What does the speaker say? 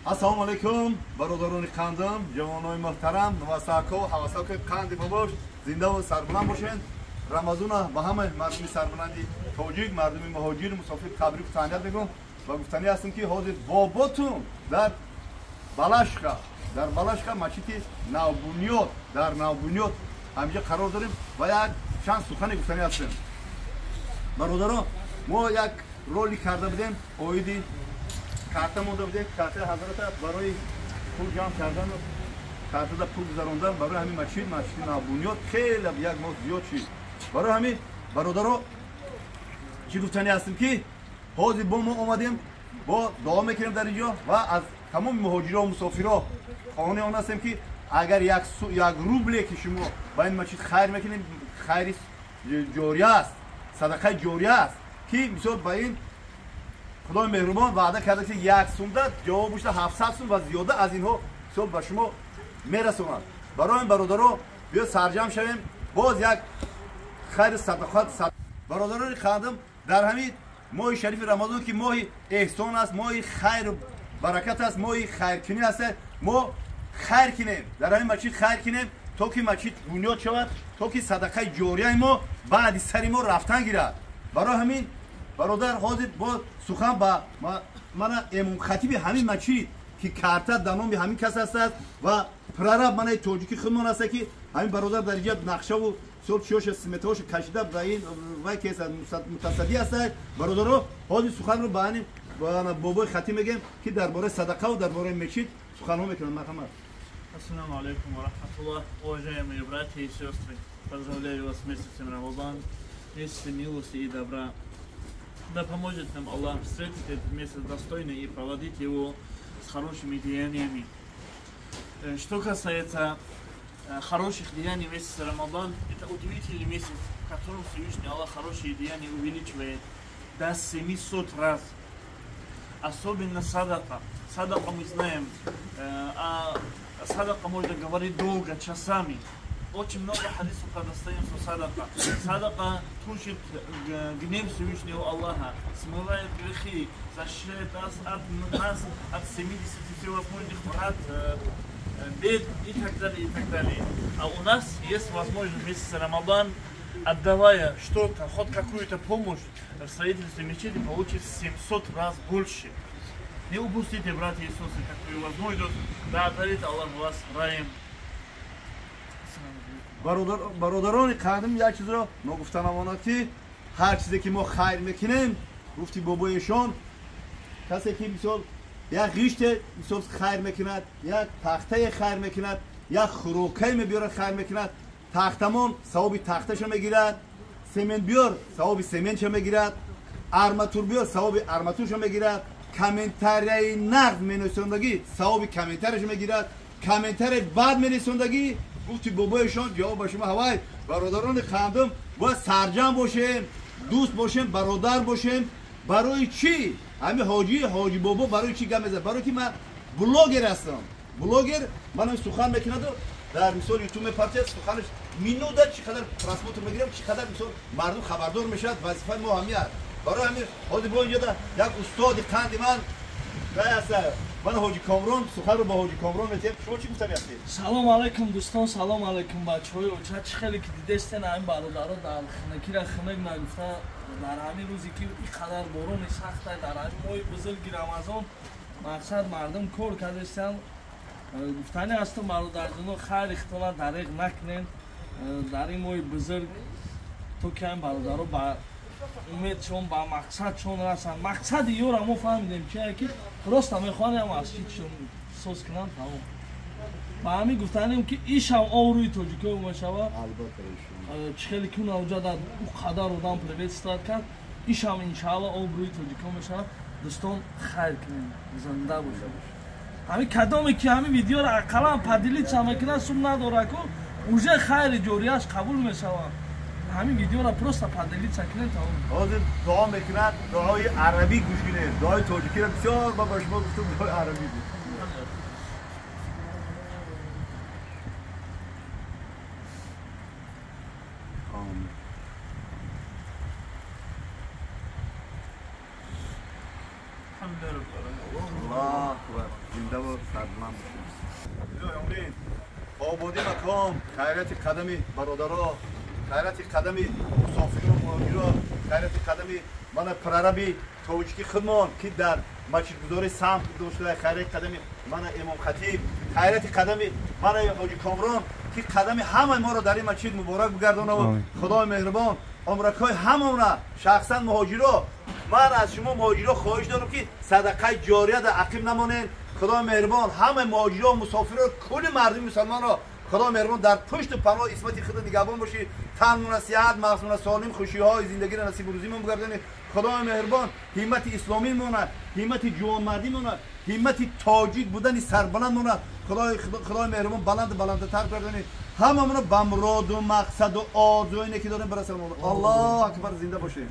Ассалому алайкум, бародарони қандам, ҷавонони муҳтарам, нувасако, ҳавасако қанди бобош, зинда ва сарбаланд бошед. Рамазона ба ҳама мардуми сарбаланди тоҷик, мардуми муҳоҷир, мусофир табрику таҳният мегӯм ва гуфтанӣ ҳастем, ки ҳозир боботун дар Балашиха, дар Балашиха масҷиди Навбунёд, дар Навбунёд ҳаминҷа қарор дорем ва як чанд сухане гуфтанӣ ҳастем. Бародарон, мо як ролик карда будем, оиди карта монда будем, картаи ҳазрата барои пул ҷамъ кардану картада пул гузарондан барои ҳамин масҷид, масҷиди Навбунёд хеле як моҳ зиёд шид. Барои ҳамин бародаро чӣ гуфтанӣ ҳастем, ки ҳозир бо мо омадем, бо дуо мекунем дар инҷо ва аз тамоми муҳоҷиро мусофиро хоҳони он ҳастем, ки агар як рубле ки шумо ба ин масҷид хайр мекунем, хайри ҷория аст, садақаи ҷория аст, ки мисол ба ин худои меҳрубон ваъда карда, ки як сумда ҷавоб бошда 700 сум ва зиёда аз инҳо мисол ба шумо мерасонад. Барои ин бародаро биё сарҷамъ шавем, боз як хайри садақат. Бародарони қандам, дар ҳамин моҳи шарифи Рамазон, ки моҳи эҳсон аст, моҳи хайру баракат аст, моҳи хайркунӣ аст, мо хайр кунем, дар ҳамин масҷид хайр кунем, то ки масҷид бунёд шавад, то ки садақаи ҷорияи мо баъди сари мо рафтан гирад. Барои ҳамин бародар ҳозир бо сухан ба мана имомхатиби ҳамин масҷид, ки карта дар номи ҳамин кас ҳастааст ва прораб манаи тоҷики худмон аст, ки ҳамин бародар дар инҷа нақшаву сол чиёша сметаҳоша кашида ба ин вай ки мутасаддӣ ҳастад. Бародаро, ҳозир суханро ба ҳамин бобои хатиб мегӯем, ки дар бораи садақаву дар бораи мечид суханҳо мекунанд. Марҳамат. Ассалому алайкум ва рахматуллах, уважаемые братья и сестры, поздравляю вас с месяцем Рамазан, месяцем милости и добра. Да поможет нам Аллах встретить этот месяц достойно и проводить его с хорошими деяниями. Что касается хороших деяний месяца Рамадан, это удивительный месяц, в котором Всевышний Аллах хорошие деяния увеличивает до 700 раз. Особенно садака. Садака мы знаем, а садака можно говорить долго, часами. Очень много хадисов предоставим, что садака. Садака тушит гнев Всевышнего Аллаха, смывает грехи, защищает нас от 70 всевозможных врат, бед и так далее, и так далее. А у нас есть возможность в месяце Рамадан, отдавая что-то, хоть какую-то помощь в строительстве мечети, получить 700 раз больше. Не упустите, братья и сестры, такую возможность. Да одарит Аллах вас раем. Бародарони қадим, як чизро ногуфта намонад, ки ҳар чизе ки мо хайр мекунем, гуфти бобоешон, касе ки мисол як ғиште мисол хайр мекунад, як тахтае хайр мекунад, як хӯрокае мебиёрад хайр мекунад, тахтамон савоби тахташа мегирад, семент биёр савоби сементша мегирад, арматур биёр савоби арматурша мегирад, комментарияи нағз менависондагӣ савоби комментарияша мегирад, комментарияи бад менависондагӣ, гуфти бобоешон, ҷавоб ба шумо ҳавай. Бародарони қандум, бояд сарҷам бошем, дӯст бошем, бародар бошем. Барои чӣ ҳамин ҳоҷи бобо барои чӣ гап мезанад? Барои ки ман блогер ҳастам. Блогер ман сухан мекунаду дар мисол ютуб мепартияд, суханаш минута чӣ қадар просмотр мегирам, чӣ қадар мисол мардум хабардор мешавад. Вазифаи мо ҳамин аст. Барои ҳамин ҳозир бо инҷода як устоди қанди ман вай аст, ман ҳоҷи Комрон, суханро ба ҳоҷи Комрон метиҳем. Шумо чӣ гуфтани ҳастед? Салом алайкум, дӯстон, салом алайкум, бачаҳои оча. Чӣ хеле ки дидестен, ҳамин бародаро дар хунакира хунак нагуфта, дар ҳамин рӯзе ки ин қадар борони сахта, дар ҳамин моҳи бузурги Рамазон, мақсад мардум кор кардастанд. Гуфтани ҳастам, бародарҷоно, хайри хитона дареғ накунен дар ин моҳи бузург, то ки ҳамин бародаро ба умедшон, ба мақсадшон расанд. Мақсади ёра мо фаҳмидем чие, ки просто мехоҳанд ям масҷидшон соз кунанд, тамом. Ба ҳамин гуфтанем, ки ишам обрӯи тоҷикои мешавад. Чӣ хеле ки унаҷа дар ӯ қадар одам приветствовать кард, ишам иншаалло обрӯи тоҷико мешавад. Дӯстон, хайр кунем, зинда бошед. Ҳамин кадоме ки ҳамин видеоро ақаллан поделиться мекунад, сум надора ку, уже хайри ҷорияш қабул мешавад. Ҳамин видеоро просто поделиться кунем, тамом. Ҳозир дуо мекунад, дуои арабӣ гӯш кунед. Дуои тоҷикиро бисёр ба шумо гуфтам, дуои арабӣ буд. Омин. Аллоҳу акбар, зинда. Шоду сарбаланд бошед. Илоҳи ободӣ маком, хайрати қадами бародаро, хайрати қадами мусофиру муҳоҷиро, хайрати қадами мана прораби тоҷики худмон, ки дар масҷидгузорӣ саҳм дошта, хайрати қадами мана имом хатиб, хайрати қадами мана ҳоҷи Комрон, ки қадами ҳамаи моро дар ин масҷид муборак бигардонаву Худои меҳрубон умракҳои ҳамона, шахсан муҳоҷиро, ман аз шумо муҳоҷиро хоҳиш дорам, ки садақаи ҷория дар ақиб намонед. Худои меҳрубон ҳамаи муҳоҷиро, мусофиро, кулли мардуми мусалмонро Худои меҳрубон дар пушту паноҳ исмати худ нигаҳбон бошӣ. Танмона сиҳат, мағзмона солим, хушиҳои зиндагиро насибу рӯзимон бигардонӣ. Худои меҳрубон ҳиммати исломӣ монад, ҳиммати ҷувонмардӣ монад, ҳиммати тоҷик будани сарбаланд монад. Худои меҳрубон баланду баландтар гардонӣ. Ҳамамонро ба муроду мақсаду орзуине ки дорем бирасонад. Аллоҳу акбар, зинда бошем.